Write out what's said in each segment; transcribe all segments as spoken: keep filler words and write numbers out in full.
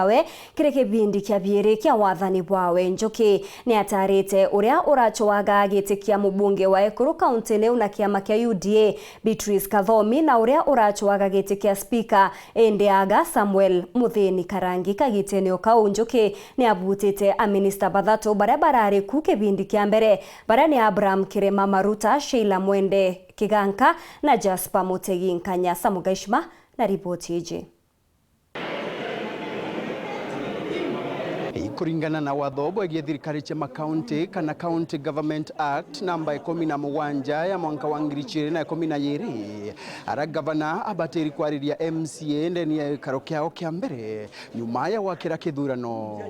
awe kiri kibindi kia biiri kia wathani bwawe. Njuki ni atarite uria uracwaga giti kia mubunge wa Ekuru kaunti niu na kiama kia U D A, Beatrice Kathomi, na uria uracwaga giti kia spika, indi aga Samuel Muthini Karangi. Kagitene o kau, Njuki ni abutite aminista bathatu baria barari ku kibindi kia mbere, baria ni Abraham Kirema Maruta, Sheila Mwende Kiganka na Jasper Mutegi Nkanya. Samu Gaishima na riboti iji. Ikuringana na watho bwegie thirikari cia makaunti, kana County Government Act namba ikumi na mugwanja ya mwanka wa ngiri igiri na ikumi na iiri, ara gavana abatiri kwariria M C A ndeni ya gikaro kiao kia mbere nyuma ya gwakira kithurano.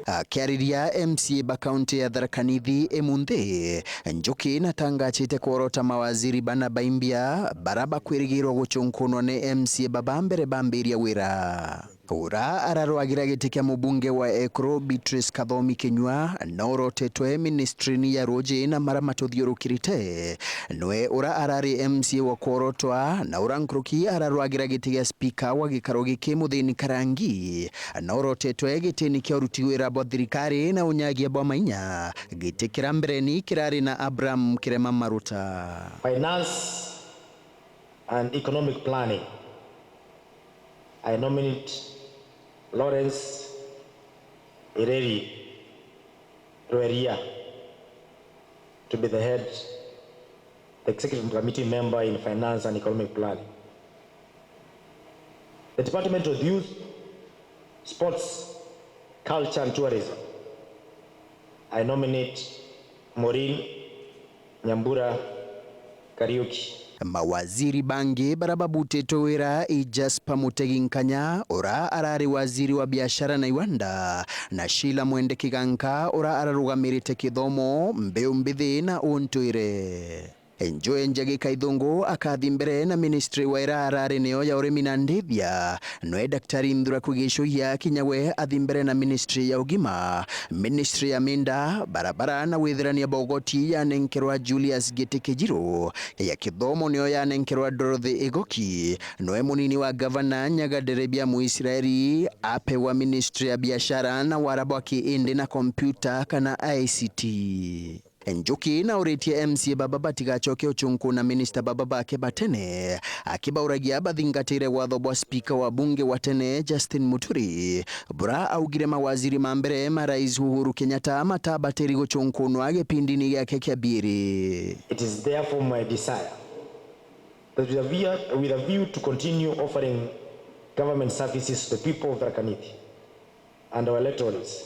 Akiariria M C A ba kaunti ya Tharaka Nithi imunthi, Njuki natangachite kworota mawaziri bana baimbia bara bakwirigirwa guchunkunwa ni M C A baba mbere bambiria wira. Ura ararwagira giti kia mubunge wa Ekuru, Beatrice Kathomi Kinyua, na orotetwe ministry-ini ya ruuji na mara matuthiurukirite. Nwe ura arari M C A wa kworotwa, na ura nkuruki ararwagira giti gia spika wa gikaro giki, Muthini Karangi, na orotetwe gitini kia uruti wira bwa thirikari na unyagia bwa mainya, giti kira mbereni kirari na Abraham Kirema Maruta. Finance and Economic Planning, I nominate Lawrence Ireri Rweria to be the head, the executive committee member in finance and economic planning. The Department of Youth, Sports, Culture and Tourism, I nominate Maureen Nyambura Kariuki. Mawaziri bangi bara babutitwe wira i Jasper Mutegi Nkanya, ura arari waziri wa biashara na iwanda, na Sheila Mwende Kiganka, ura ararugamirite kithomo, mbiu mbithi na untuire. Njue Njagi Kaithungu akathi mbere na ministry wa ira arari niyo ya urimi na ndithia, nwe Daktari Nthuraku Gichuya kinya we athi mbere na ministry ya ugima, ministry ya minda, barabara na withirania bwa ugoti yanenkerwa Julius Giti Kijiru, ya kithomo niyo yanenkerwa Dorothy Igoki, nwe munini wa gavana Nyaga Nderebia Muisraeli apewa ministry ya biashara na wara bwa kiindi na kompyuta kana I C T. Njuki nauritie M C A baba batigacoke ucunkuna minista baba bake ba tene, akibauragia bathingatire watho bwa spika wa bunge wa tene Justin Muturi, bura augire mawaziri ma mbere ma Rais Uhuru Kenyatta matabatiri gucunkunwa gipindini giake kia biiri. It is therefore my desire that with a view, with a view to continue offering government services to the people of Tharaka Nithi and our electorates,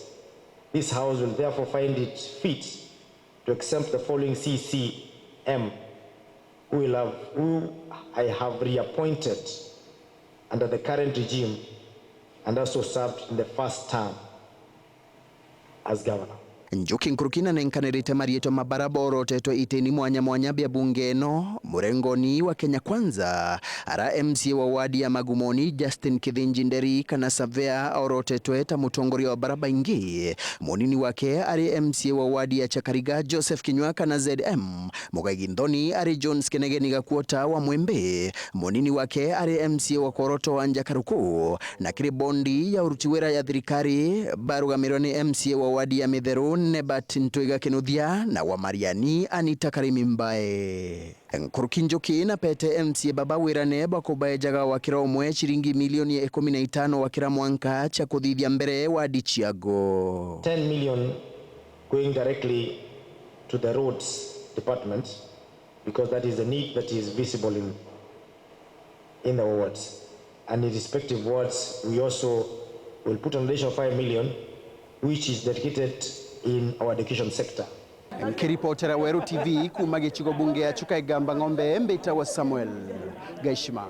this House will therefore find it fit to exempt the following C C M who will have, who I have reappointed under the current regime and also served in the first term as governor. Njuki nkuruki nanenkanirite marietwa ma bara borotetwe itini mwanya mwanya bia bunge ino, murengoni wa Kenya Kwanza, ara M C A wa wadi ya Magumoni Justin Kithinji Nderi kana Savea orotetwe ta mutongoria wa bara baingi, munini wake ari M C A wa wadi ya Chakariga Joseph Kinyua kana Z M, Mugai Nthoni ari Jones Kenegeni Gakuota wa Mwembe, munini wake ari M C A wa Koroto wa Njakaruku, na kiri bondi ya uruti wira ya thirikari barugamirwe ni M C A wa wadi ya Mitheru Nebat Ntwiga Kinuthia na wa Mariani Anita Karimi Mbae. Nkuruki Njuki na pete M C A baba wirane bwa kubaejaga wa kira umwe ciringi milioni ikumi na itano wa kira mwanka cia kuthithia mbere wadi ciago. Ten million going directly to the roads department, because that is the need that is visible in, in the wards. And in respective wards, we also will put an additional five million, which is dedicated in our education sector. Nkiripotera Weru T V kuuma gicigo bunge ya Chuka Igamba Ng'ombe, mbitagwa Samuel Gaishima.